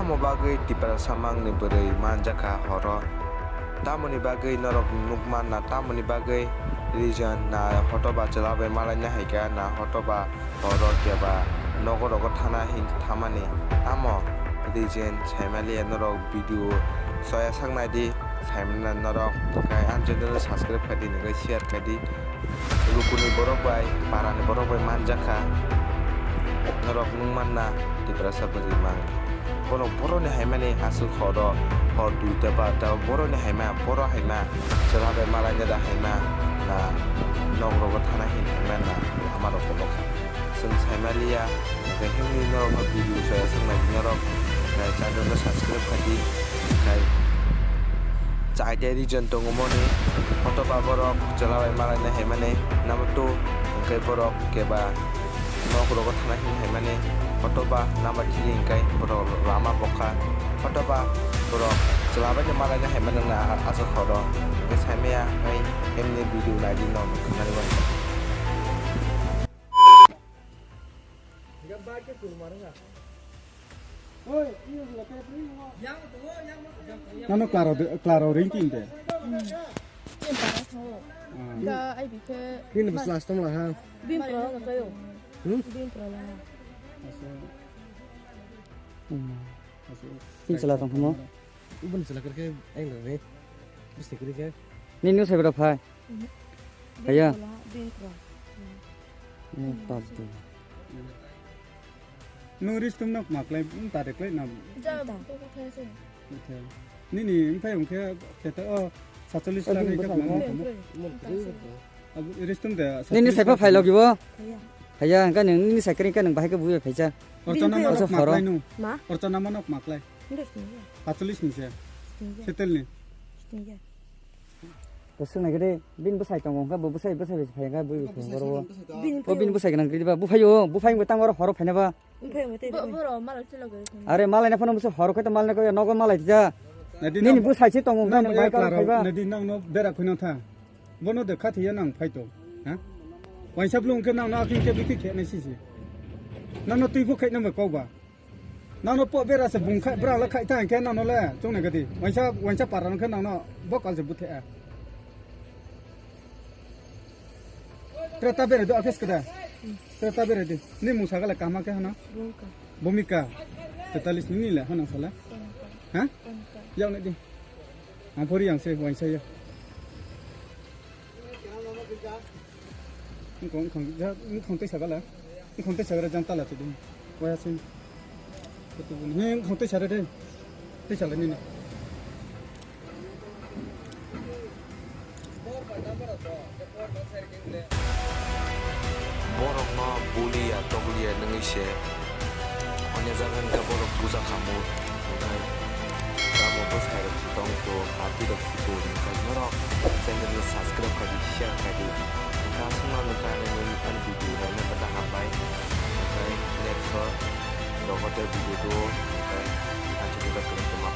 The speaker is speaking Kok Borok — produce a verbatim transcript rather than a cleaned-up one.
Tamo bagwi Tiprasa mangni bwrwi manjakha horo? Tamoni bagwi norok nukman na, tamoni bagwi region na hotoba chwla bai malaina haikha na hotoba horo keba nogo rogo thana hin thamani? Tamo region saimaliya norok video soya sak naidi, saimana norok khe ang channel subscribe khaidi, nokhe share khaidi. Rukuni borok bai, parani borok bai manjakha. Norok nukman na Tiprasa bwrwi mang. Borok boroni haimani aswk horo, hor duita barta boroni haima, boro haima, chwla bai malaina da haima, na nok rogo thana hin haima na lama rok kolok. Chwng saimaliya, hwnkhe himni norokno video soya swknai norok, eh, channel no subscribe khaidi, khai chai tei region tongomoni, hotoba borok chwla bai malaina haimani, namato hwnkhe borok keba nok rogo thana hin haimani, hotoba number three hwnkhe borok lama bokha, hotoba borok chwla bai malaina haimani na aswk horo, hwnkhe saimaya hai himni video naidi no khwnani uansa. Nano klaro de, klaro ring tin de. Ka ai bi ke. Bini bus last tong la ha. Bin pro la kayo. Hmm? Bin pro la. Asa. Hmm. Asa. Tin sala tong mo. Ubun sala kar ke ai la re. Bus kri ke. Ni nu sai bra phai. Haya. Eh, tak tu. Nung ristum nok maklai, um, tare klai nam. Nini, empai ungke, kete, oh, satcholish la ni kak mamu kamu. Ristum de, nini saipa phai logi bo? Haya, engka nini saikring ka nang bahai ka buya phaisa. Orchana manok maklai nu. Ma? Orchana manok maklai. Satcholish ni se. Setel ni. Bo swngnaikhe de, bini bwsai tongo, hwnkhe bo bwsai, bwsai bai phai, hwnkhe bui bai phai, borok bo. Bini o bini bwsai gwnang gidi ba, buphai o, buphai wngwi tang oro horo phaina ba. Buphai wngwi tei bo, borok malai se loge. Are malai na phano bwsai horo khe to malai na khe nogo malai tija. Nini bwsai se tongo, hwnkhe nang bai karo phai ba. Nadi nang no bera khwino tha. Bono de khathiya nang phai to. Ha? Waisa blung khe nang no akhing khe bikhi khe nai sisi. Nang no twi bo khai nang ba kok ba. Nangno po bera se bung khai, bra la khai ta hingke nangno le chongnai gadi. Waisa, waisa para nangke nangno bo kal se buthe a. Treta bera do office kada. Treta bera di. Ni mung sagale kama ke hana? Bumika. Bumika. Tetalis ni le hana sala. Ha? Yang ni di. Ang pori yang se waisa ya. Wngkong, wngkong, ja, wngkong tei sagala. Wngkong tei sagala jang tala chidi. Waya sing. Kutu bun. He, wngkong tei sare de. Tei sala nini. Borokno buliya, togliya nungwi se. Onya jaga hwnkhe borok buja khamu. Hwnkhe tamo bwsai rok tongkho, party rok sikon, hwnkhe norok channel no subscribe khaidi, share khaidi. Hwnkhe aswkno nukha ani video naina bwkha hambai. Hwnkhe next o rogo tei video do, hwnkhe ang chini bai kwrwng tongma.